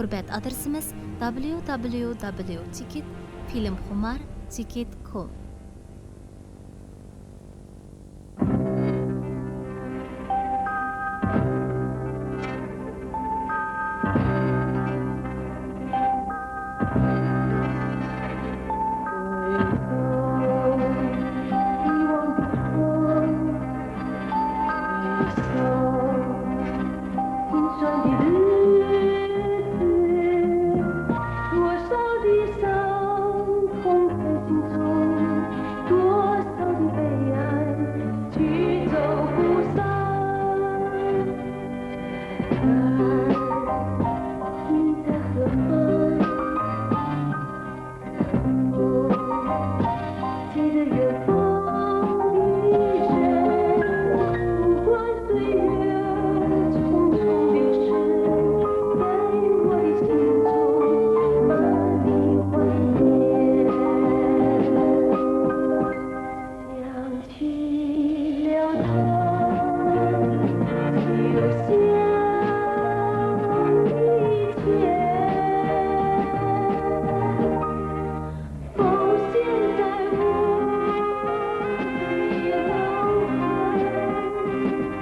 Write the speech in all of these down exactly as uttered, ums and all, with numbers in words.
تور بەت ئادرېسىمىز: دابليۇ دابليۇ دابليۇ چېكىت فىلىمخۇمار چېكىت كوم. 心酸的日子，多少的伤痛在心中，多少的悲哀，去走不散。爱，你在何方？ 记得远方的人，不管岁月匆匆流逝，在我的心中满地怀念。想起了他，就想以前。 浮现在我的脑海，在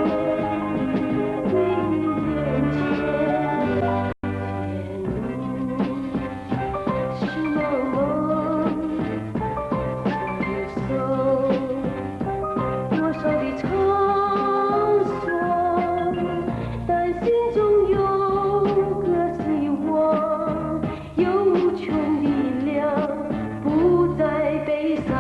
我的眼前。前路是茫茫，我的手，多少的沧桑，但心中有个希望。 有无穷力量，不再悲伤。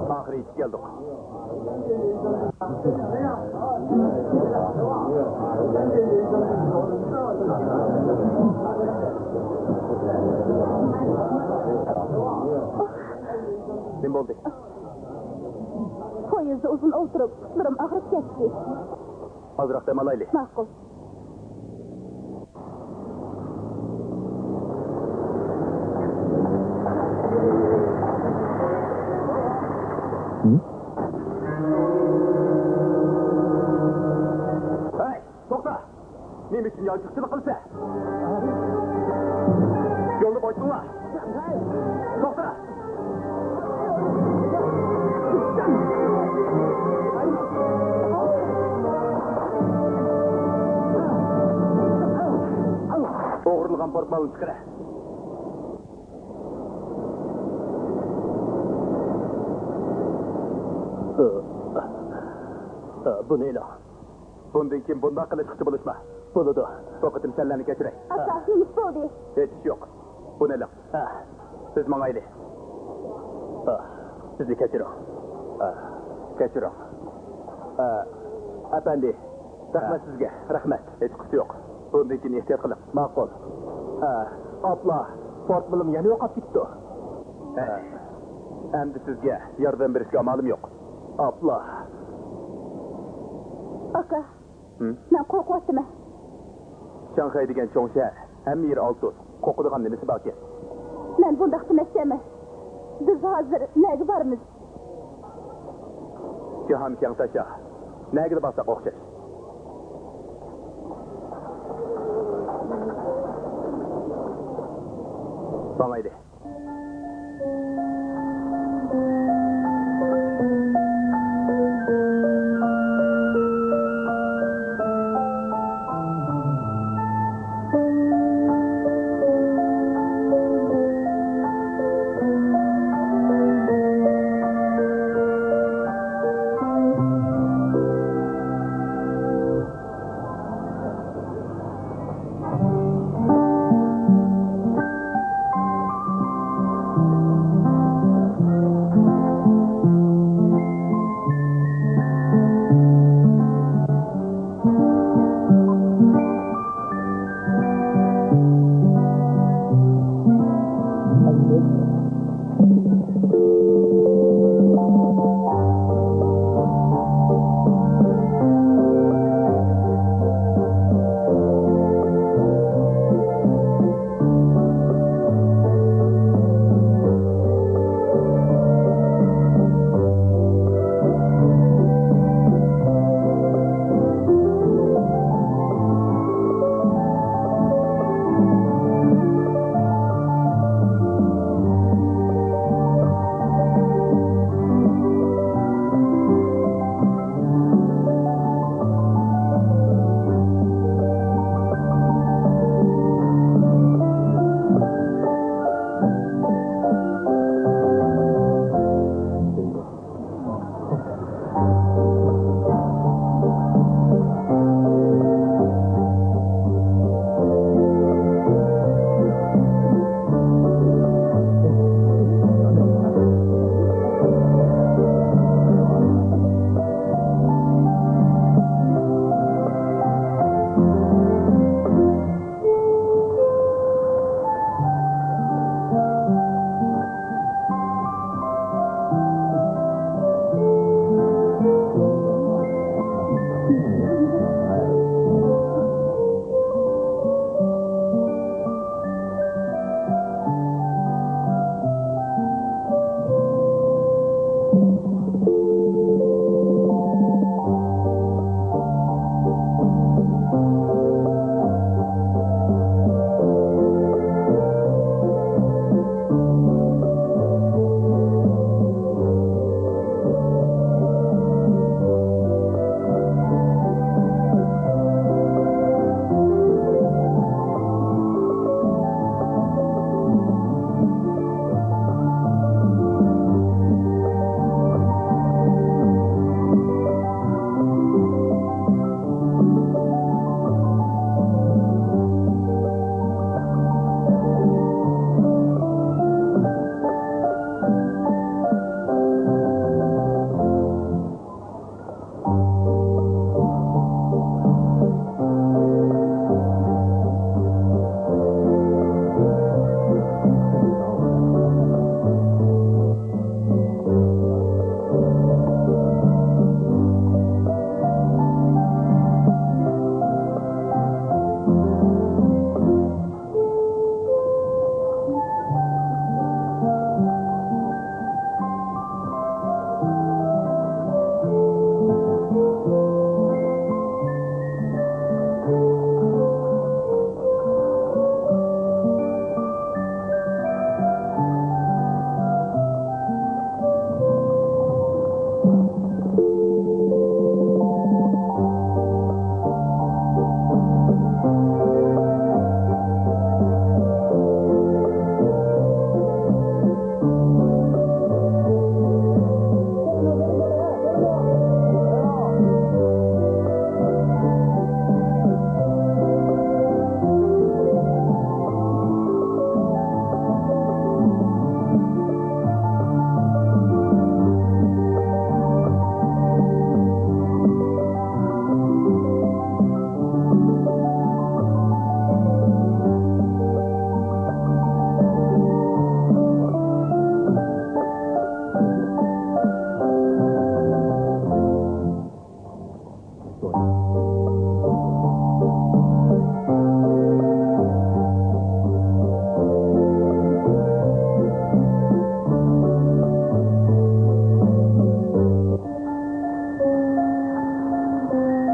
ئاخىرى يېتىپ كەلدۇق. نېمە بولدى؟ پويىزدا ئۇزۇن ئولتۇرۇپ، پۇتلىرىم ئاغرىپ كەتتى. ئازراق دەم ئالايلى. ماقۇل. ھەي، توختا! نېمە ئۈچۈن يانچۇقچىلىق قىلىسەن؟ يولنى بوشىتىڭلار! توختا! ئوغرىلىغان پورتمالنى چىقىرە. بۇنى ئېلىڭ. بۇندىن كېيىن بۇنداق قىلىشقىچە بولۇشما. بولىدۇ. بۇ قېتىم سەنلەرنى كەچۈرەي. ئاكا، نېمە ئىش بولدى؟ ھېچ ئىش يوق. بۇنى ئېلىڭ. ھە. بىز ماڭايلى. ھە. بىزنى كەچۈرۈڭ. ھە. كەچۈرۈڭ. ھە. ئەپەندى، رەھمەت سىزگە. رەھمەت. ھېچقىسى يوق. بۇندىن كېيىن ئېھتىيات قىلىڭ. ماقۇل. ھە. ئاپلا، پورتمىلىم يەنە يوقاپ كېتىپتۇ. ھە. ئەمدى سىزگە ياردەم بېرىشكە ئامالىم يوق. ئاپلا. ئاكا، ھىم؟ مەن قورقۇۋاتىمەن. شاڭخەي دېگەن چوڭ شەھەر، ھەممە يېرى ئالتۇن. قورقىدىغان نېمىسى باركەن؟ مەن بۇنداق دېمەكچى ئەمەس. بىز ھازىر نەگە بارىمىز؟ جاھان كەڭ تاشا، نەگىلا بارساق ئوخشاش. بولمايدۇ.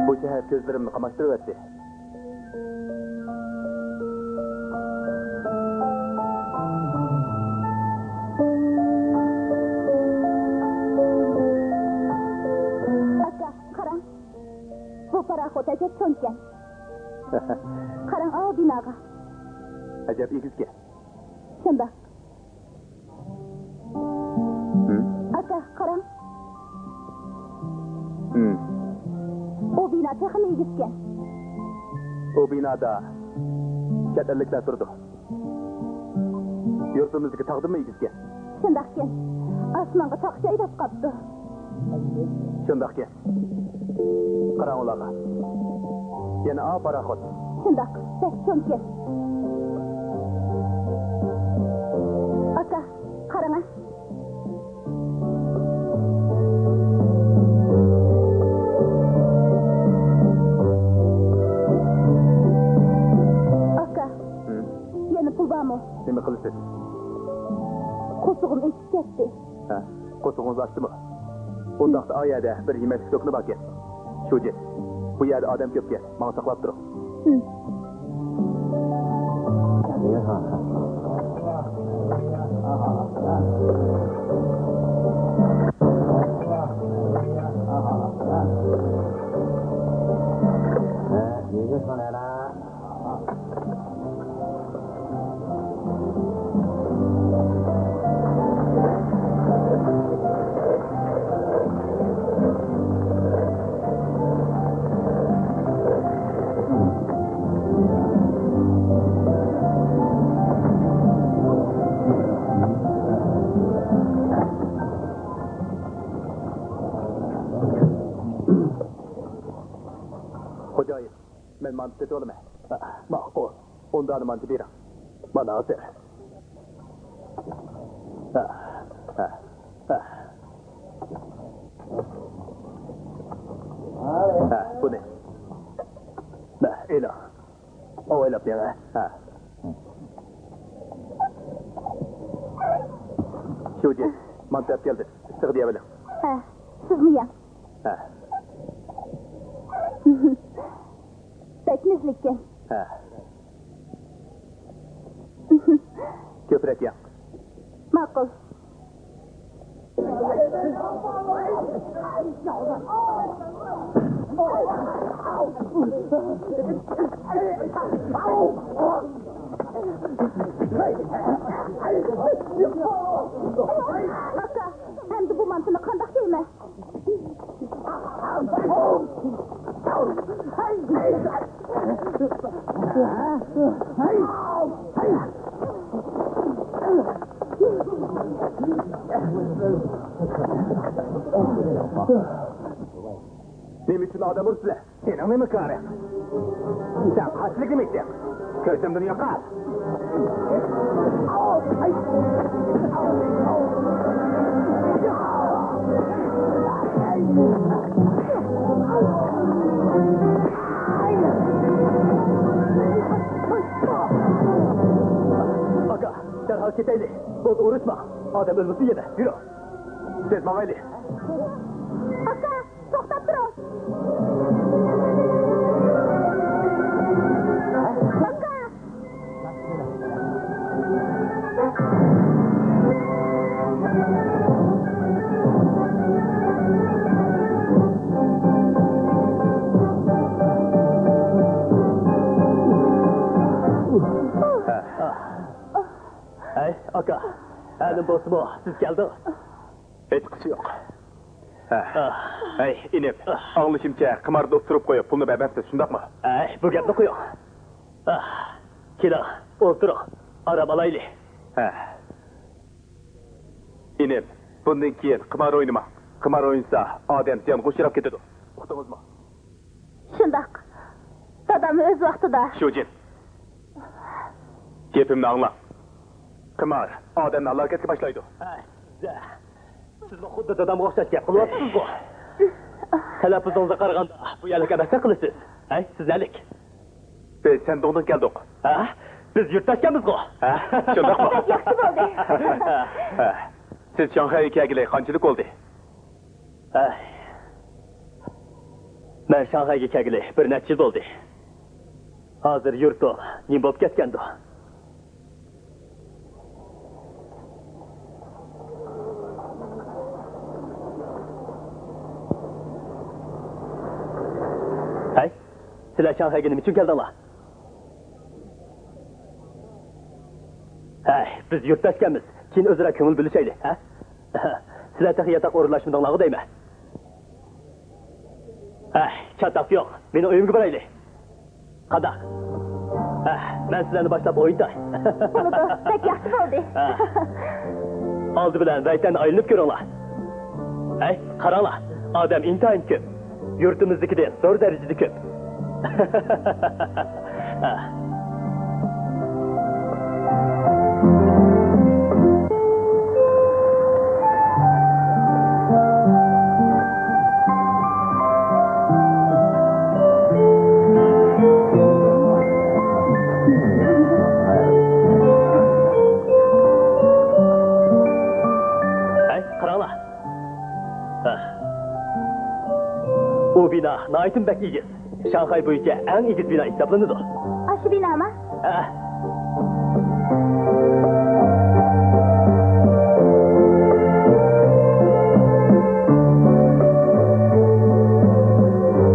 بۇ شەھەر كۆزلىرىمنى قاماشتۇرۇۋەتتى. قاراڭ ئاۋۇ بىناغا. ئەجەب ئېگىزكەن. شۇنداق. ھىم؟ ئاكا، قاراڭ. ھىم. ئۇ بىنا تېخىمۇ ئېگىزكەن. ئۇ بىنادا چەت ئەللىكلەر تۇرىدۇ. يۇرتىمىزدىكى تاغدىنمۇ ئېگىزكەن. شۇنداقكەن. ئاسمانغا تاغ شايداپ قاپتۇ. شۇنداقكەن. قاراڭ ئۇلارغا. يەنە ئا پاراخوت. شۇنداق، بەك چوڭكەن. ئاكا، قاراڭا. ئاكا، ھىم. يەنە پۇل بارمۇ؟ نېمە قىلىسىز؟ قورسىقىم ئېچىپ كەتتى. ھە، قورسىقىڭىز ئاچتىمۇ؟ ئۇنداقتا ئا يەردە بىر يېمەكلىك دۇكىنى باركەن. شۇجى، بۇ يەردە ئادەم كۆپكەن، ماڭا ساقلاپ تۇرۇڭ. ھىم. خوجايىن، مەن مانتا سېتىۋالىمەن. ماقۇل. ئون دانە مانتا بېرىڭ. مانا ھازىر. ھە، ھە، ھە. ھە، بۇنى. مە، ئېلىڭ. ئاۋايلاپ يەڭ، ھە. شۇجى، مانتا ئەپ كەلدى. ئىسسىغا دېيەۋېلىڭ. ھە، سىزمۇ يەڭ. ھە. بەك مەززىلىككەن. ھە. كۆپرەك يەڭ. ماقۇل. ئاكا، ئەمدى بۇ مانتىنى قانداق يەيمەن؟ نېمە ئۈچۈن ئادەم ئۇرىسىلەر؟ سېنىڭ نېمە كارىڭ؟ سەن قاچىلىك نېمە ئىشىڭ؟ كۆزۈمدىن يوقال! ئاكا، دەرھال كېتەيلى. بولدى، ئۇرۇشما. ئادەم ئۆلمىسۇن يەنە. يۈرۈڭ. تېز ماڭايلى. ئاكا! توختاپ تۇرۇڭ! ئاكا! ھەي، ئاكا، ھەلىم بولسىمۇ سىز كەلدىڭ. ھېچقىسى يوق. ھە. ئاھ. ھەي، ئىنىم، ئاھ. ئاڭلىشىمچە، قىماردا ئۇتتۇرۇپ قويۇپ، پۇلنى بەرمەپسىز، شۇنداقمۇ؟ ھەي، بۇ گەپنى قويۇڭ. ئاھ. كېلىڭ، ئولتۇرۇڭ، ئارام ئالايلى. ھە. ئىنىم، بۇندىن كېيىن قىمار ئوينىماڭ. قىمار ئوينىسا، ئادەم زىيانغا ئۇچراپ كېتىدۇ. ئۇقتىڭىزمۇ؟ شۇنداق. داداممۇ ئۆز ۋاقتىدا. شۇجىن. گېپىمنى ئاڭلاڭ. قىمار ئادەمنى ھالاكەتكە باشلايدۇ. ھەي، سىزمۇ خۇددى دادامغا ئوخشاش گەپ قىلىۋاتىسىزغۇ. تەلەپپۇزىڭىزغا قارىغاندا، بۇ يەرلىك ئەمەستەك قىلىسىز. ھەي، سىز نەلىك؟ بىز سەندۇڭدىن كەلدۇق. ھە؟ بىز يۇرتداشكەنمىزغۇ. ھە؟ شۇنداقمۇ؟ بەك ياخشى بولدى. ھە. سىز شاڭخەيگە كەلگىلى قانچىلىك بولدى؟ ھەي. مەن شاڭخەيگە كەلگىلى بىر نەچچە يىل بولدى. ھازىر يۇرتۇم نېمە بولۇپ كەتكەندۇ؟ ھەي، سىلەر شاڭخەيگە نېمە ئۈچۈن كەلدىڭلار؟ بىز يۇرتداشكەنمىز، كېيىن ئۆزئارا كۆڭۈل بۆلۈشەيلى، ھە؟ سىلەر تېخى ياتاققا ئورۇنلاشمىدىڭلارغۇ دەيمەن. ھە، چاتاق يوق، مېنىڭ ئۆيۈمگە بارايلى. قانداق؟ ھە، مەن سىلەرنى باشلاپ ئوينىتاي. بولىدۇ، بەك ياخشى بولدى. ھە. ئالدى بىلەن ۋەيتەننى ئايلىنىپ كۆرۈڭلار. ھەي، قاراڭلار، ئادەم ئىنتايىن كۆپ. يۇرتىمىزدىكىدىن زور دەرىجىدە كۆپ. ھەي، قاراڭلار. ھە. ئۇ بىنا ناھايىتىمۇ بەك ئېگىز. شاڭخەي بويىچە ئەڭ ئېگىز بىنا ھېسابلىنىدۇ. ئاشۇ بىنامۇ؟ ھە.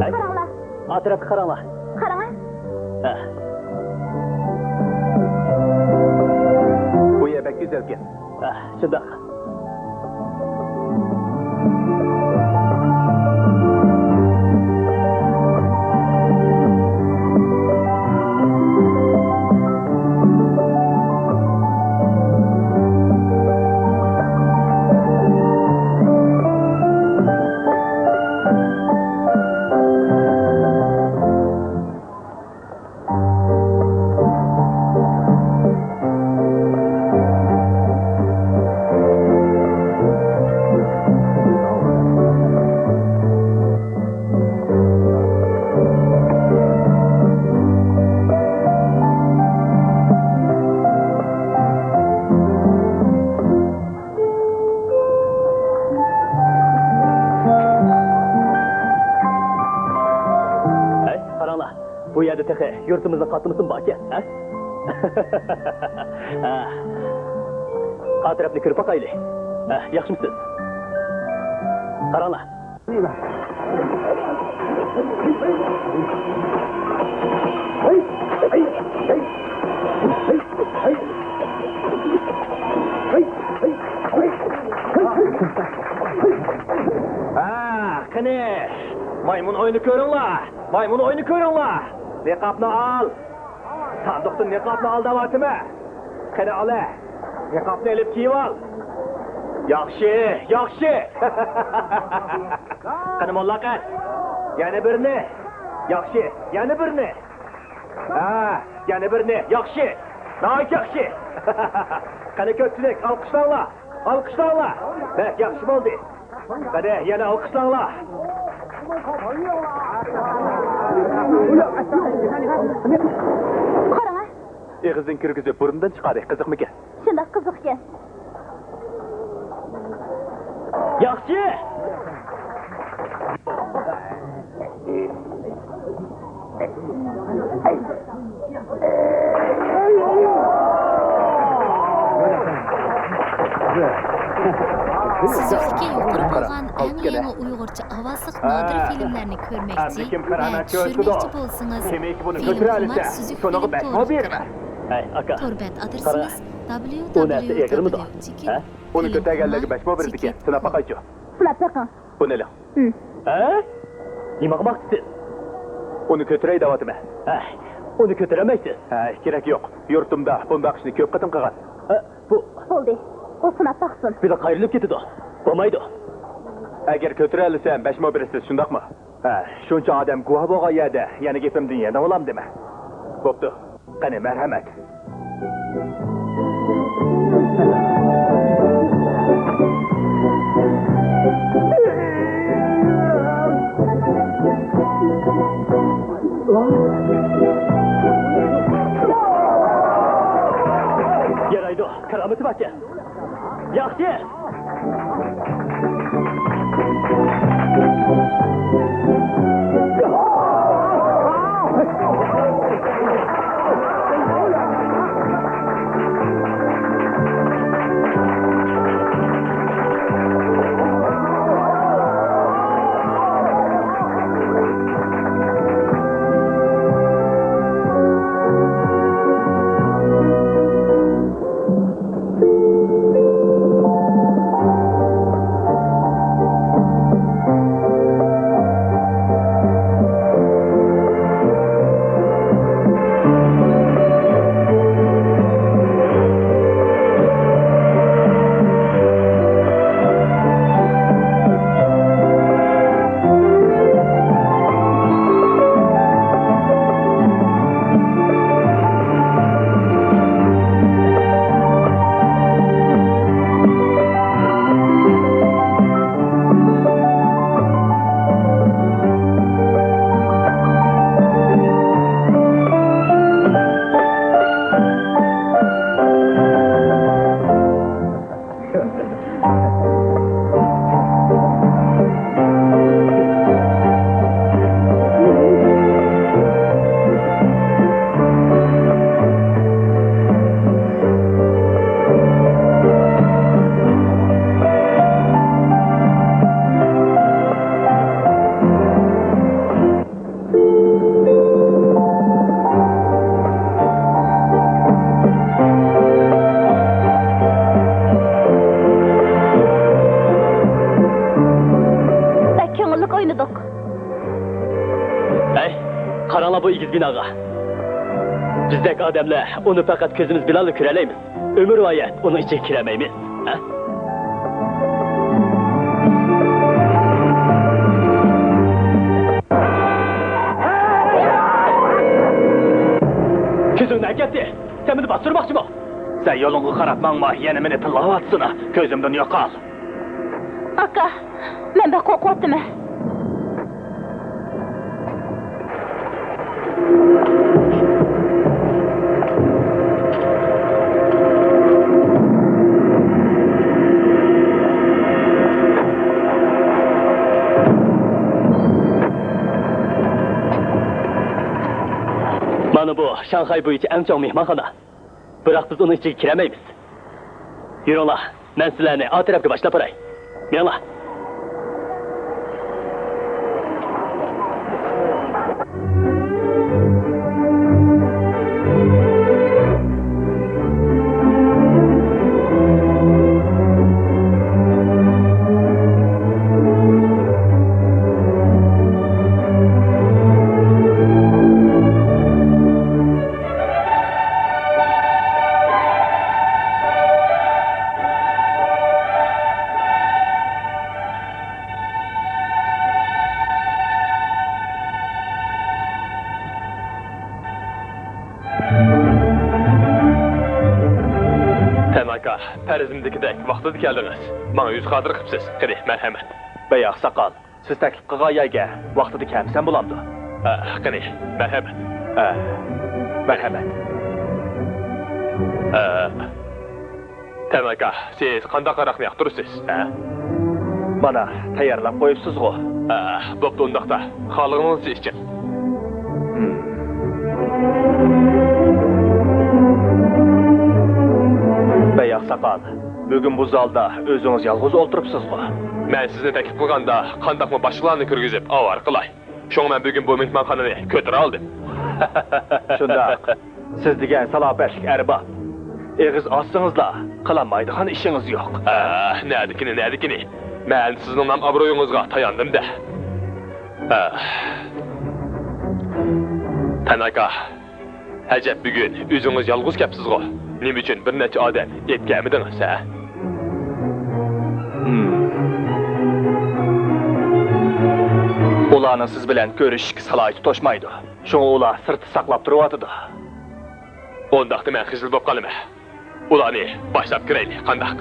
ھەي. قاراڭلار. ئەتراپقا قاراڭلار. قاراڭلار. ھە. بۇ يەر بەك گۈزەلكەن. ھە، شۇنداق. ھەي، قاراڭلار، بۇ يەردە تېخى يۇرتىمىزنىڭ قاتنىمىسىمۇ باركەن، ھە؟ ھە. ئەتراپنى كۆرۈپ باقايلى. ھە، ياخشىمۇسىز؟ قاراڭلار. ھە، قېنى، مايمۇن ئويۇنى كۆرۈڭلار، مايمۇن ئويۇنى كۆرۈڭلار. نىقابنى ئال. ساندۇقتىن نىقابنى ئال دەۋاتىمەن. قېنى، ئالە. نىقابنى ئېلىپ كىيىۋال. ياخشى، ياخشى. قېنى، موللاقەت. يەنە بىرنى. ياخشى، يەنە بىرنى. ھە، يەنە بىرنى. ياخشى. ناھايىتى ياخشى. قېنى، كۆپچىلىك، ئالقىشلاڭلار. ئالقىشلاڭلار. بەك ياخشى بولدى. قېنى، يەنە ئالقىشلاڭلار. قاراڭا. ئېغىزدىن كىرگۈزۈپ بۇرنىدىن چىقاردى. قىزىقمىكەن؟ شۇنداق قىزىقكەن. ياخشى! سۈزۈكلۈكى يۇقىرى بولغان ئەڭ يېڭى ئۇيغۇرچە ئاۋازلىق نادىر فىلىملەرنى كۆرمەكچى ۋە چۈشۈرمەكچى بولسىڭىز، فىلىمخۇمار سۈزۈك فىلىم تورىغا كىرىڭ. ھەي، ئاكا، تور بەت ئادرېسىمىز قارا. ئۇ نەرسە ئېغىرمىدۇ؟ ھە؟ ئۇنى كۆتەرگەنلەرگە بەشمۇ بېرىدىكەن، سىناپ باقايچۇ. سىناپ بېقىڭ. بۇنى ئېلىڭ. ھە؟ نېمە قىلماقچىسىز؟ ئۇنى كۆتۈرەي دەۋاتىمەن. ھە، ئۇنى كۆتۈرەلمەيسىز. ھە، كېرەك يوق. يۇرتۇمدا بۇنداق ئىشنى كۆپ قېتىم قىلغان. ھە، بۇ بولدى. ئۇ سىناپ باقسۇن. بىلە قايرىلىپ كېتىدۇ. بولمايدۇ. ئەگەر كۆتۈرەلىسەم، بەشمۇ بېرىسىز، شۇنداقمۇ؟ ھە، شۇنچە ئادەم گۇۋاھ بولغان يەردە يەنە گېپىمدىن يەنە ئالامدىمەن. بوپتۇ. قېنى، مەرھەمەت. يارايدۇ، كارامىتى باركەن. ياخشى! ھەي، قاراڭلار بۇ ئېگىز بىناغا. بىزدەك ئادەملەر ئۇنى پەقەت كۆزىمىز بىلەنلا كۆرەلەيمىز. ئۆمۈرۋايەت ئۇنىڭ ئىچىگە كىرەلمەيمىز. ھە؟ كۆزۈڭ نەگە كەتتى؟ سەن مېنى باستۇرماقچىمۇ؟ سەن يولۇڭغا قاراپ ماڭما، يەنە مېنى تىللاۋاتىسىنا. كۆزۈمدىن يوقال. ئاكا، مەن بەك قورقۇۋاتىمەن. مانا بۇ شاڭخەي بويىچە ئەڭ چوڭ مېھمانخانا. بىراق بىز ئۇنىڭ ئىچىگە كىرەلمەيمىز. يۈرۈڭلار، مەن سىلەرنى ئا تەرەپكە باشلاپ باراي. مېڭىڭلار. تەنھاكا، پەرىزىمدىكىدەك ۋاقتىدا كەلدىڭىز. ماڭا يۈز خاتىرە قىپسىز. قېنى، مەرھەمەت. بەي ئاقساقال، سىز تەكلىپ قىلغان يەرگە ۋاقتىدا كەلمىسەم بولامدۇ؟ ئە، قېنى، مەرھەمەت. ئە، مەرھەمەت. ئە، تەنھاكا، سىز قانداق ھاراقنى ياقتۇرىسىز، ھە؟ مانا، تەييارلاپ قويۇپسىزغۇ. ئە، بوپتۇ ئۇنداقتا، خالىغىنىڭىزچە ئىچىڭ. ھىم. بەي ئاقساقال، بۈگۈن بۇ زالدا ئۆزىڭىز يالغۇز ئولتۇرۇپسىزغۇ؟ مەن سىزنى تەكلىپ قىلغاندا، قانداقمۇ باشقىلارنى كىرگۈزۈپ ئاۋارە قىلاي؟ شۇڭا مەن بۈگۈن بۇ مېھمانخانىنى كۆتۈرەلدىم. شۇنداق. سىز دېگەن سالاپەتلىك ئەرباب. ئېغىز ئاچسىڭىزلا، قىلالمايدىغان ئىشىڭىز يوق. ئە، نەدىكىنى، نەدىكىنى؟ مەن سىزنىڭ نام-ئابرۇيىڭىزغا تاياندىم-دە. ئە. تەنھاكا، ئەجەب بۈگۈن ئۆزىڭىز يالغۇز كەپسىزغۇ؟ نېمە ئۈچۈن بىر نەچچە ئادەم ئېلىپ كەلمىدىڭىز، ھە؟ ھىم. ئۇلارنىڭ سىز بىلەن كۆرۈشۈشكە سالاھىيىتى توشمايدۇ. شۇڭا ئۇلار سىرتتا ساقلاپ تۇرۇۋاتىدۇ. ئۇنداقتا مەن خىجىل بولۇپ قالىمەن. ئۇلارنى باشلاپ كىرەيلى، قانداق؟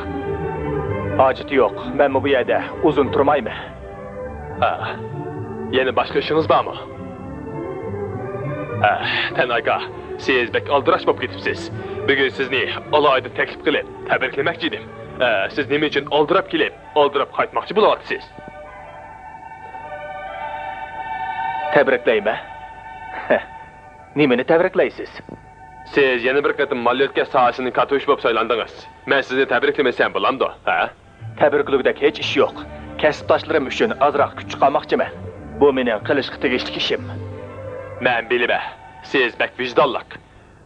ھاجىتى يوق، مەنمۇ بۇ يەردە ئۇزۇن تۇرمايمەن. ھە، يەنە باشقا ئىشىڭىز بارمۇ؟ ھە، تەنھاكا، سىز بەك ئالدىراش بولۇپ كېتىپسىز. بۈگۈن سىزنى ئالاھىدە تەكلىپ قىلىپ، تەبرىكلىمەكچى ئىدىم. ھە، سىز نېمە ئۈچۈن ئالدىراپ كېلىپ، ئالدىراپ قايتماقچى بولۇۋاتىسىز؟ تەبرىكلەيمەن. نېمىنى تەبرىكلەيسىز؟ سىز يەنە بىر قېتىم مال يۆتكەش ساھەسىنىڭ كاتىۋېشى بولۇپ سايلاندىڭىز. مەن سىزنى تەبرىكلىمىسەم بولامدۇ، ھە؟ تەبرىكلىگۈدەك ھېچ ئىش يوق. كەسىپداشلىرىم ئۈچۈن ئازراق كۈچ چىقارماقچىمەن. بۇ مېنىڭ قىلىشقا تېگىشلىك ئىشىم. مەن بىلىمەن، سىز بەك ۋىجدانلىق.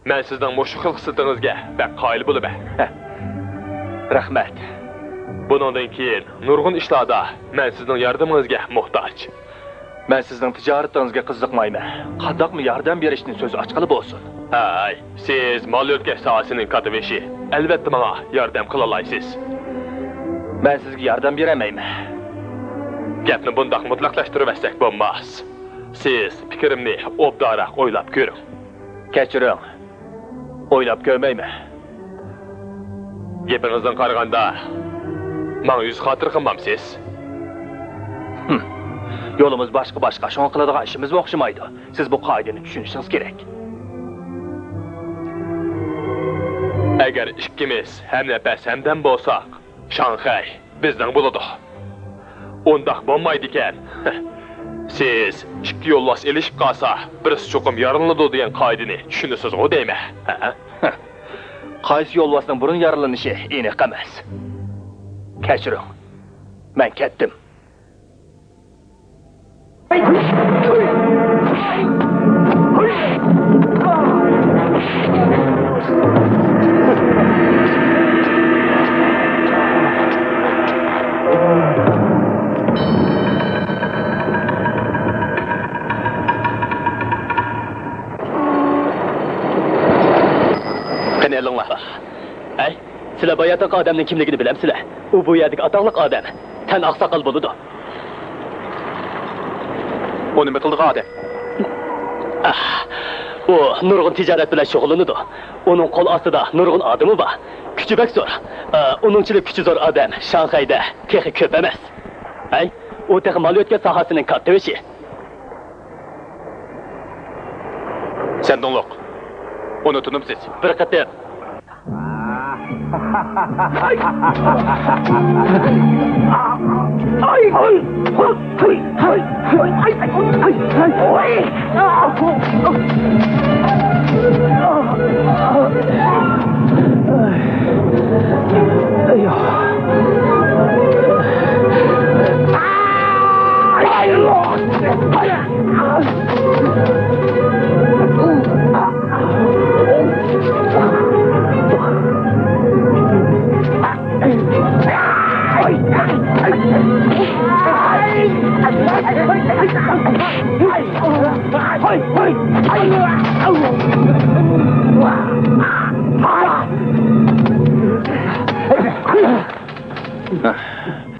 مەن سىزنىڭ مۇشۇ خىل خىسلىتىڭىزگە بەك قايىل بولىمەن. رەھمەت. بۇنىڭدىن كېيىن نۇرغۇن ئىشلاردا مەن سىزنىڭ ياردىمىڭىزگە موھتاج. مەن سىزنىڭ تىجارىتىڭىزگە قىزىقمايمەن. قانداقمۇ ياردەم بېرىشنى سۆز ئاچقىلى بولسۇن. ھەي، سىز مال يۆتكەش ساھەسىنىڭ كاتىۋېشى. ئەلۋەتتە ماڭا ياردەم قىلالايسىز. مەن سىزگە ياردەم بېرەلمەيمەن. گەپنى بۇنداق مۇتلەقلەشتۈرۈۋەتسەك بولماس. سىز پىكرىمنى ئوبدانراق ئويلاپ كۆرۈڭ. كەچۈرۈڭ. ئويلاپ كۆرمەيمەن. گېپىڭىزدىن قارىغاندا، ماڭا يۈز خاتىرە قىلمامسىز؟ ھىم. يولىمىز باشقا-باشقا، شۇڭا قىلىدىغان ئىشىمىزمۇ ئوخشىمايدۇ. سىز بۇ قائىدىنى چۈشىنىشىڭىز كېرەك. ئەگەر ئىككىمىز ھەم نەپەس ھەمدەم بولساق، شاڭخەي بىزنىڭ بولىدۇ. ئۇنداق بولمايدىكەن. سىز ئىككى يولۋاس ئېلىشىپ قالسا، بىرسى چوقۇم يارىلىنىدۇ دېگەن قائىدىنى چۈشىنىسىزغۇ دەيمەن. ھە؟ قايسى يولۋاسنىڭ بۇرۇن يارىلىنىشى ئېنىق ئەمەس. كەچۈرۈڭ. مەن كەتتىم. سىلەر باياتىنقى ئادەمنىڭ كىملىكىنى بىلەمسىلەر؟ ئۇ بۇ يەردىكى ئاتاقلىق ئادەم. تەن ئاقساقال بولىدۇ. ئۇ نېمە قىلىدىغان ئادەم؟ ئاھ، ئۇ نۇرغۇن تىجارەت بىلەن شۇغۇللىنىدۇ. ئۇنىڭ قول ئاستىدا نۇرغۇن ئادىمى بار. كۈچى بەك زور. ئا، ئۇنىڭچىلىك كۈچى زور ئادەم شاڭخەيدە تېخى كۆپ ئەمەس. ھەي، ئۇ تېخى مال يۆتكەش ساھەسىنىڭ كاتتىبېشى. سەندۇڭلۇق. ئۇنى تونۇمسىز؟ بىر قېتىم.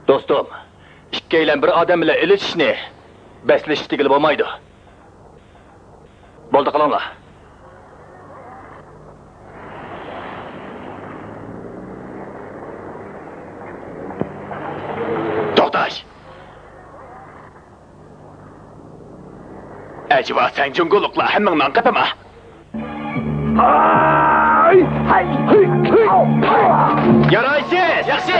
دوستۇم، ئىككىيلەن بىر ئادەم بىلەن ئېلىشىشنى بەسلىشىش دېگىلى بولمايدۇ. بولدى، قىلىڭلار. توختاش! ئەجەبا، سەن جۇڭگولۇقلار ھەممىڭ نان قېپىما؟ يارايسىز! ياخشى!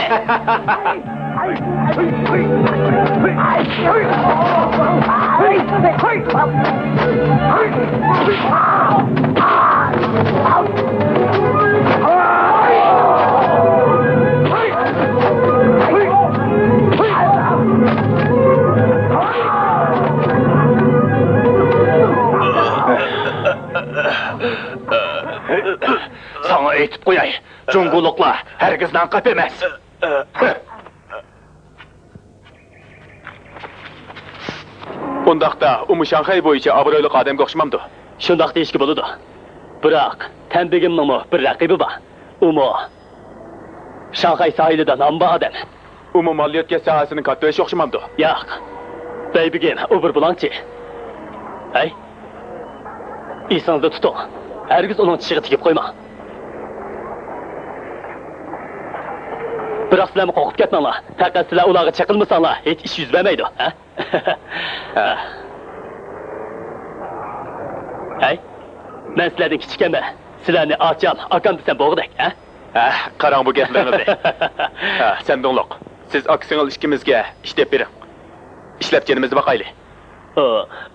ساڭا ئېيتىپ قوياي، جۇڭگولۇقلار ھەرگىز نان قېپى ئەمەس. ئۇنداقتا ئۇمۇ شاڭخەي بويىچە ئابرۇيلۇق ئادەمگە ئوخشىمامدۇ؟ شۇنداق دېيىشكە بولىدۇ. بىراق، تەنبىگىمنىڭمۇ بىر رەقىبى بار. ئۇمۇ شاڭخەي ساھىلىدا نامى بار ئادەم. ئۇمۇ مال يۆتكەش ساھەسىنىڭ كاتتىبېشى ئوخشىمامدۇ؟ ياق. بەيبىگىم، ئۇ بىر بۇلاڭچى. ھەي، ئېسىڭىزدە تۇتۇڭ. ھەرگىز ئۇنىڭ چىشىغا تېگىپ قويماڭ. بىراق سىلەرمۇ قورقۇپ كەتمەڭلار. پەقەت سىلەر ئۇلارغا چېقىلمىساڭلار، ھېچ ئىش يۈز بەرمەيدۇ، ھە؟ ھەي، مەن سىلەردىن كىچىككەنمەن. سىلەرنى ئاچام، ئاكام دېسەم بولغۇدەك، ھە؟ ھە، قاراڭ بۇ گەپلىرىڭىزنى. ھە، سەندۇڭلۇق. سىز ئاكا-سىڭىل ئىككىمىزگە ئىش دەپ بېرىڭ. ئىشلەپ جېنىمىزنى باقايلى. ئۇ،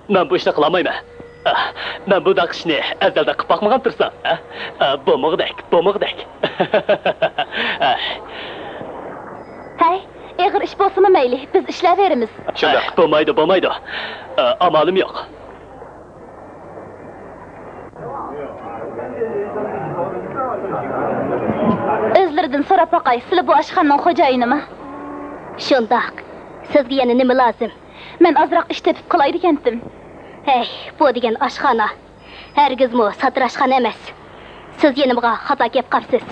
مەن بۇ ئىشنى قىلالمايمەن. ئاھ، مەن بۇنداق ئىشنى ئەزەلدىن قىلىپ باقمىغان تۇرسام، ھە؟ ئا، بولمىغۇدەك، بولمىغۇدەك. ئاھ. ھەي، ئېغىر ئىش بولسىمۇ مەيلى، بىز ئىشلەۋېرىمىز. شۇنداق. ئاھ، بولمايدۇ، بولمايدۇ. ئا، ئامالىم يوق. ئۆزلىرىدىن سوراپ باقاي، سىلە بۇ ئاشخانىنىڭ خوجايىنىمۇ؟ شۇنداق. سىزگە يەنە نېمە لازىم؟ مەن ئازراق ئىش تېپىپ قىلاي دېگەنتىم. ھەي، بۇ دېگەن ئاشخانا. ھەرگىزمۇ ساتىراشخانا ئەمەس. سىز يېنىمغا خاتا كەپ قاپسىز.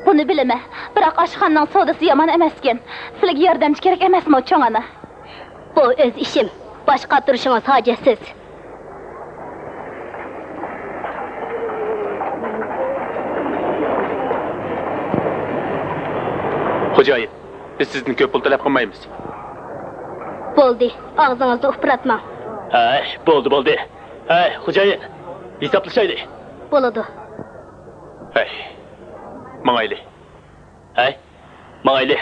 بۇنى بىلىمەن، بىراق ئاشخانىنىڭ سودىسى يامان ئەمەسكەن. سىلىگە ياردەمچى كېرەك ئەمەسمۇ، چوڭ ئانا؟ بۇ ئۆز ئىشىم. باش قاتۇرۇشىڭىز ھاجەتسىز. خوجايىن، بىز سىزدىن كۆپ پۇل تەلەپ قىلمايمىز. بولدى، ئاغزىڭىزنى ئۇپراتماڭ. ھەي، بولدى، بولدى. ھەي، خوجايىن، ھېسابلىشايلى. بولىدۇ. ھەي، ماڭايلى. ھەي، ماڭايلى.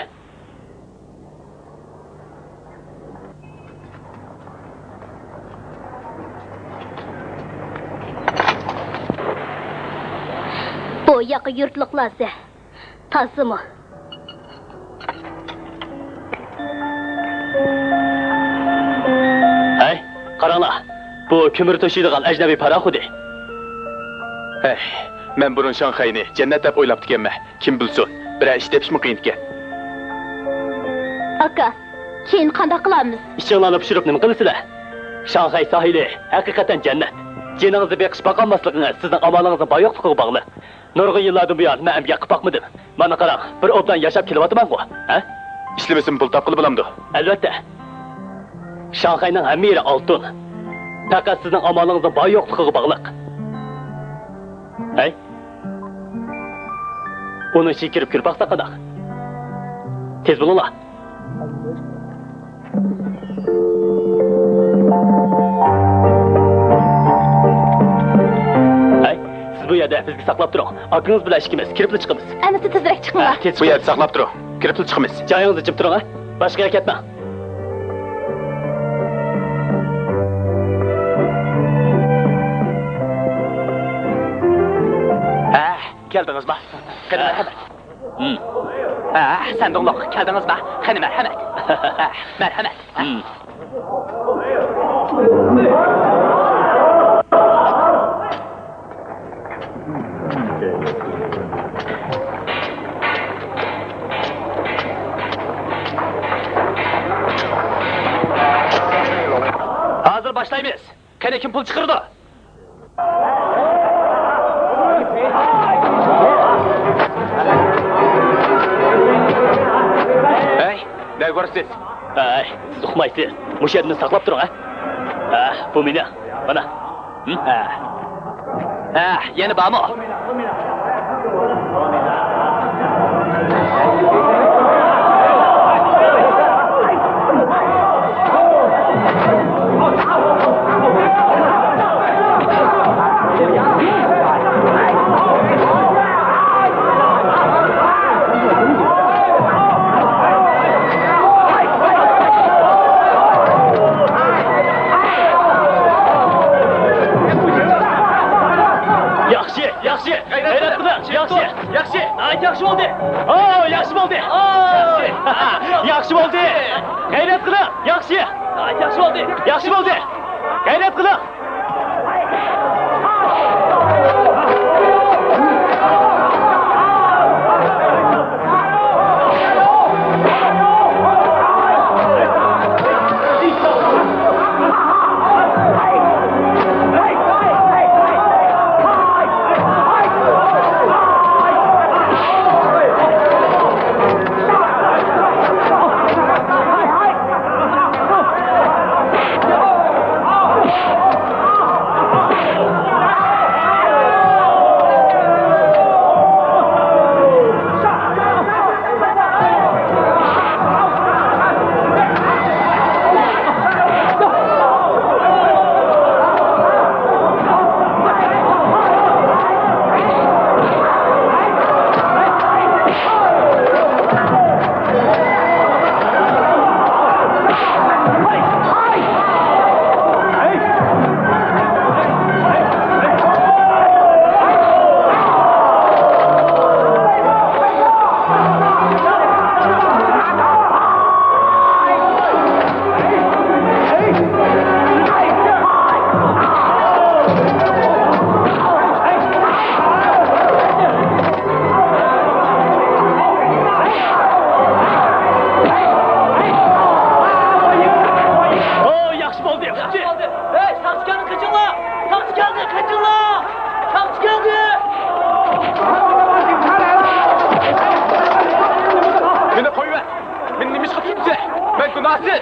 بۇ ياقا يۇرتلۇقلار سە. تازىمۇ؟ ھەي، قاراڭلار، بۇ كۆمۈر توشۇيدىغان ئەجنەبىي پاراخوتى. ھەي، مەن بۇرۇن شاڭخەينى جەننەت دەپ ئويلاپتىكەنمەن. كىم بىلسۇن، بىرەر ئىش تېپىشمۇ قىيىنكەن. ئاكا، كېيىن قانداق قىلارمىز؟ ئىچىڭلارنى پۇشۇرۇپ نېمە قىلىسىلەر؟ شاڭخەي ساھىلى ھەقىقەتەن جەننەت. جېنىڭىزنى بېقىش باقالماسلىقىڭىز سىزنىڭ ئامالىڭىزنىڭ بار-يوقلۇقىغا باغلىق. نۇرغۇن يىللاردىن بۇيان مەن ئەمگەك قىلىپ باقمىدىم. مانا قاراڭ، بىر ئوبدان ياشاپ كېلىۋاتىمەنغۇ، ھە؟ ئىشلىمىسىمۇ پۇل تاپقىلى بولامدۇ؟ ئەلۋەتتە. شاڭخەينىڭ ھەممە يېرى ئالتۇن. پەقەت سىزنىڭ ئامالىڭىزنىڭ بار يوقلۇقىغا باغلىق. ھەي. ئۇنىڭ ئىچىگە كىرىپ كۆرۈپ باقساق قانداق؟ تېز بولۇڭلار. ھەي، سىز بۇ يەردە بىزگە ساقلاپ تۇرۇڭ. ئاكىڭىز بىلەن ئىككىمىز كىرىپلا چىقىمىز. ئەمىسە تېزرەك چىقىڭلار. ھە، تېز بۇ يەردە ساقلاپ تۇرۇڭ. كىرىپلا چىقىمىز. جايىڭىزدا جىم تۇرۇڭ، ھە؟ باشقا يەرگە كەتمەڭ. ھە، كەلدىڭىزما؟ قېنى، ھە. مەرھەمەت. ھە، سەندۇقلۇق، كەلدىڭىزما؟ قېنى، مەرھەمەت. ھە، مەرھەمەت. ھازىر باشلايمىز. قېنى، كىم پۇل چىقىرىدۇ؟ ھەي، نەگە بارىسىز؟ ھەي، سىز ئۇقمايسىز. مۇشۇ يەردە مېنى ساقلاپ تۇرۇڭ، ھە؟ ھە، بۇ مېنىڭ. مانا. ھە. ھە، يەنە بارمۇ؟ ياخشى، ياخشى، غەيرەت قىلىڭ، ياخشى، ياخشى. ياخشى. ناھايىتى ياخشى بولدى. ئو، ياخشى بولدى. ئو، ياخشى. ياخشى بولدى. غەيرەت قىلىڭ. ياخشى. ناھايىتى ياخشى بولدى. ياخشى بولدى. غەيرەت قىلىڭ. ئو، ياخشى بولدى، ياخشى بولدى. ھەي، ساقچى كەلدى، قېچىڭلار! ساقچى كەلدى، قېچىڭلار! ساقچى كەلدى! مېنى قويۇۋەر! مېنى نېمە ئىشقا تۇتتى؟ مەن گۇناھسىز!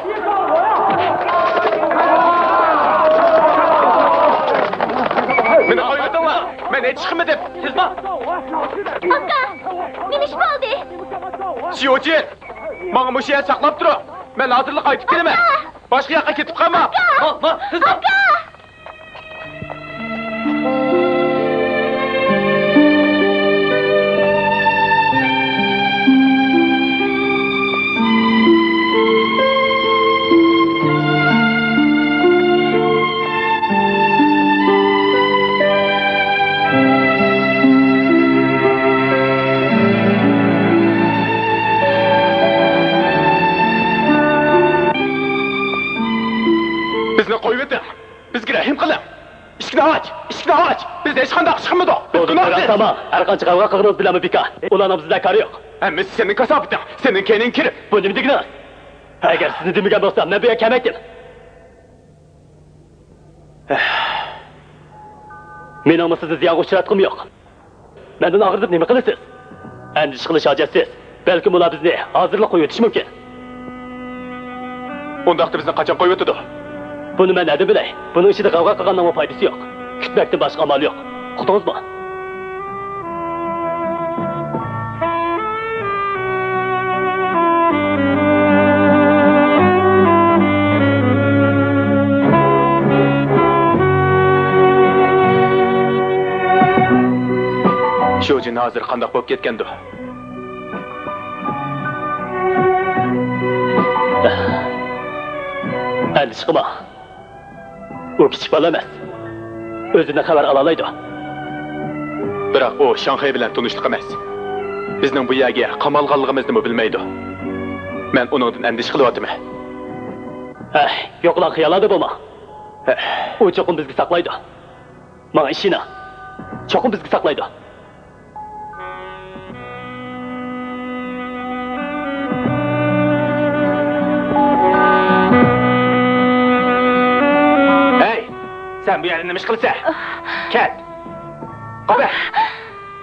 مېنى قويۇۋېتىڭلار! مەن ھېچ ئىش قىلمىدىم! سىزمۇ؟ ئاكا! نېمە ئىش بولدى؟ شيۇجىن! ماڭا مۇشۇ يەردە ساقلاپ تۇرۇڭ! مەن ھازىرلا قايتىپ كېلىمەن! ئاكا! باشقا ياققا كېتىپ قالما! ئاكا! ما، ما، سىزمۇ؟ ئاكا! بىزنى قويۇۋېتىڭ! بىزگە رەھىم قىلىڭ! ئىشىكنى ئاچ! ئىشىكنى ئاچ! بىز ھېچقانداق ئىش قىلمىدۇق! بىز گۇناھسىز! تامام! ھەرقانچە غەۋغا قىلغىنىڭىز بىلەنمۇ بىكار! ئۇلارنىڭ بىزدە كارى يوق! ھەممىسى سېنىڭ كاساپىتىڭ! سېنىڭ كەينىڭگە كىرىپ! بۇ نېمە دېگىنىڭىز؟ ئەگەر سىزنى دېمىگەن بولسام، مەن بۇ يەرگە كەلمەيتتىم! مېنىڭمۇ سىزنى زىيانغا ئۇچراتقۇم يوق! مەندىن ئاغرىنىپ نېمە قىلىسىز؟ ئەندىشە قىلىش ھاجەتسىز. بەلكىم ئۇلار بىزنى ھازىرلا قويۇۋېتىشى مۇمكىن. ئۇنداقتا بىزنى قاچان قويۇۋېتىدۇ؟ بۇنى مەن نەدىن بىلەي؟ بۇنىڭ ئىچىدە غەۋغا قىلغاننىڭمۇ پايدىسى يوق. كۈتمەكتىن باشقا ئامال يوق. ئۇقتىڭىزمۇ؟ شۇجىن ھازىر قانداق بولۇپ كەتكەندۇ؟ ئەندىشە قىلما. ئۇ كىچىك بالا ئەمەس. ئۆزىدىن خەۋەر ئالالايدۇ. بىراق ئۇ شاڭخەي بىلەن تونۇشلۇق ئەمەس. بىزنىڭ بۇ يەرگە قامالغانلىقىمىزنىمۇ بىلمەيدۇ. مەن ئۇنىڭدىن ئەندىشە قىلىۋاتىمەن. ھەي، يوقىلاڭ خىياللاردا بولما. ھە. ئۇ چوقۇم بىزگە ساقلايدۇ. ماڭا ئىشىنىڭ. چوقۇم بىزگە ساقلايدۇ. ھەي، سەن بۇ يەردە نېمە ئىش قىلىسەن؟ كەت! قويۇۋەت!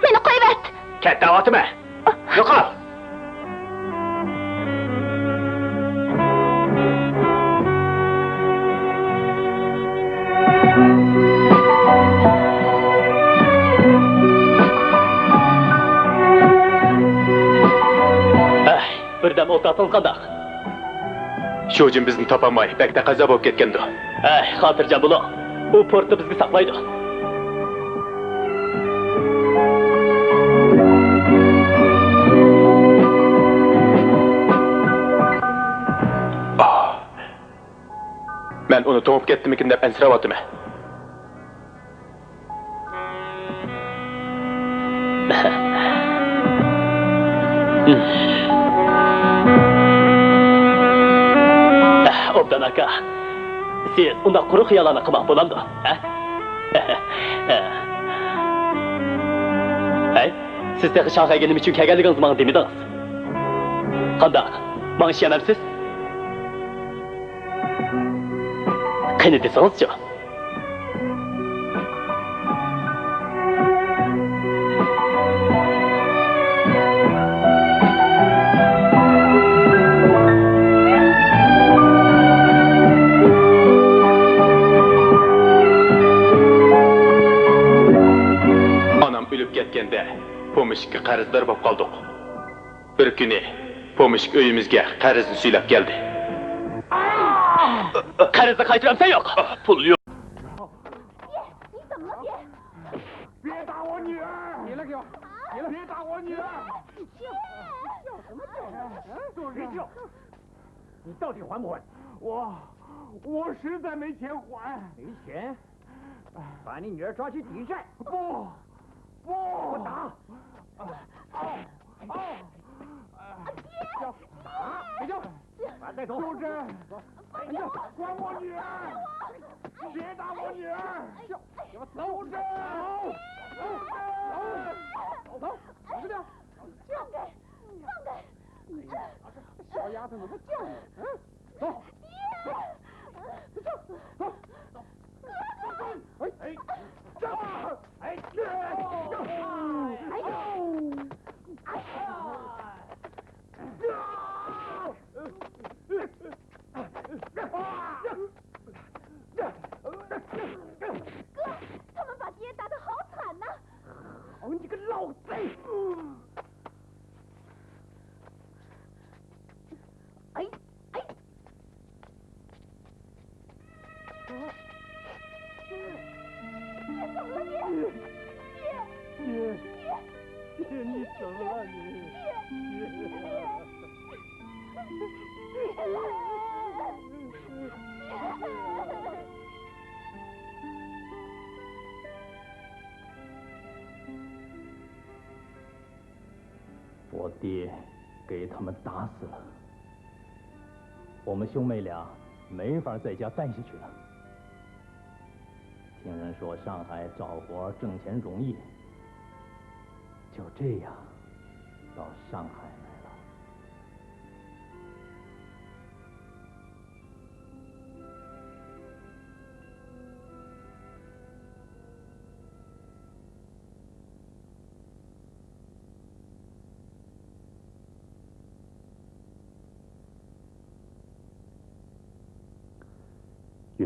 مېنى قويۇۋەت! كەت دەۋاتىمەن! يوقال! ئەھ، بىردەم ئولتۇرسىڭىز قانداق؟ شۇجىن بىزنى تاپالماي، بەك تەقەززا بولۇپ كەتكەندۇ. ئەھ، خاتىرجەم بولۇڭ. ئۇ پورتتا بىزنى ساقلايدۇ. مەن ئۇنى توڭۇپ كەتتىمىكىن دەپ ئەنسىرەۋاتىمەن. ئوبدان ئاكا، سىز ئۇنداق قۇرۇ خىياللارنى قىلماق بولامدۇ؟ ھە؟ ھەي، سىز تېخى شاڭخەيگە نېمە ئۈچۈن كەلگەنلىكىڭىزنى ماڭا دېمىدىڭىز. قانداق؟ ماڭا ئىشەنمەمسىز؟ قېنى دېسىڭىزچۇ؟ ئانام ئۆلۈپ كەتكەندە، پومېشچىككە قەرزدار بولۇپ قالدۇق. بىر كۈنى پومېشچىك ئۆيىمىزگە قەرزنى سۈيلەپ كەلدى. قەرزنى قايتۇرامسەن يوق؟ پۇل يوق. 别打我女儿！别打我女儿！叫什么叫？你到底还不还？我，我实在没钱还。没钱？把你女儿抓去抵债。不，不。不打。啊，啊，啊，打，别叫。把他带走。周真，哎呀，还我女儿！别打我女儿！周真，走，走，走，走，走，走。放开，放开！哎呀，小丫头，我不叫你，嗯？ 走，走，走，走，走，哎，哎，走，哎，哎，哎，哎，哥，他们把爹打得好惨呐！好你个老贼！ 哎，哎，爹，怎么了，爹？爹，爹，爹，你怎么了，你？爹，爹，爹。 我爹给他们打死了，我们兄妹俩没法在家待下去了。听人说上海找活儿挣钱容易，就这样到上海来了。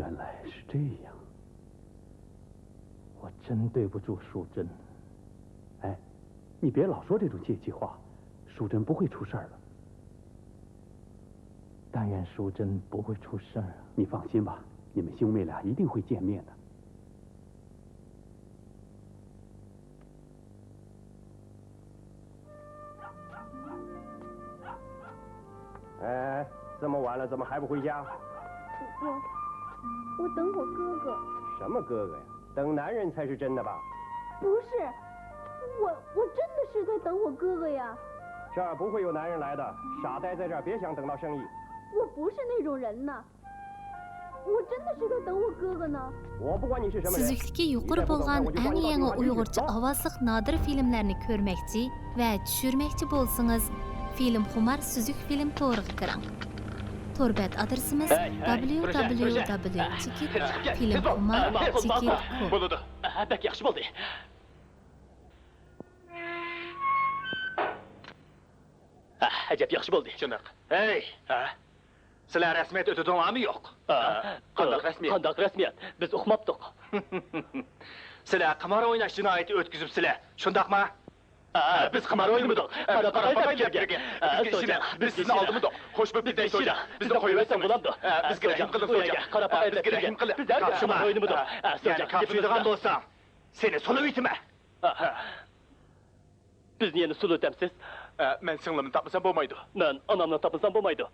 原来是这样，我真对不住淑珍。哎，你别老说这种泄气话，淑珍不会出事儿了。但愿淑珍不会出事儿啊。你放心吧，你们兄妹俩一定会见面的。哎，这么晚了，怎么还不回家？我，我等我哥哥。什么哥哥呀？等男人才是真的吧？不是，我，我真的是在等我哥哥呀。这儿不会有男人来的，傻呆在这儿，别想等到生意。我不是那种人呐。 我真的是在等我哥哥呢。我不管你是什么人。سۈزۈكلۈكى يۇقىرى بولغان ئەڭ يېڭى ئۇيغۇرچە ئاۋازلىق نادىر فىلىملەرنى كۆرمەكچى ۋە چۈشۈرمەكچى بولسىڭىز، فىلىمخۇمار سۈزۈك فىلىم تورىغا كىرىڭ. تور بەت ئادرېسىمىز www چېكىت فىلىمخۇمار چېكىت كوم. بولىدۇ. بەك ياخشى بولدى. ئەجەب ياخشى بولدى. شۇنداق. ھەي! ھە؟ سىلەر رەسمىيەت ئۆتىدىڭلارمۇ يوق؟ ھە؟ قانداق رەسمىيەت؟ قانداق رەسمىيەت؟ بىز ئۇقماپتۇق. سىلەر قىمار ئويناش جىنايىتى ئۆتكۈزۈپسىلەر، شۇنداقمۇ؟ ھە، بىز قىمار ئوينىمىدۇق. قاراپ باقاي، بىز سىزنى ئالدىمىدۇق. خوش بوپتۇ، بىزنى قويۇۋەتسەڭ بولامدۇ؟ بىزنى قويۇۋەتسەڭ بولامدۇ؟ بىزگە رەھىم قىلىڭ، سوچا. بىزگە رەھىم قىلىڭ. بىز ھەرگىز قىمار ئوينىمىدۇق. يەنە كاپشۇيدىغان بولساڭ، سېنى سولىۋېتىمەن. بىزنى يەنە سولىۋېتەمسىز؟ ئە، مەن سىڭلىمنى تاپمىسام بولمايدۇ. مەن ئانامنى تاپمىسام بولمايدۇ.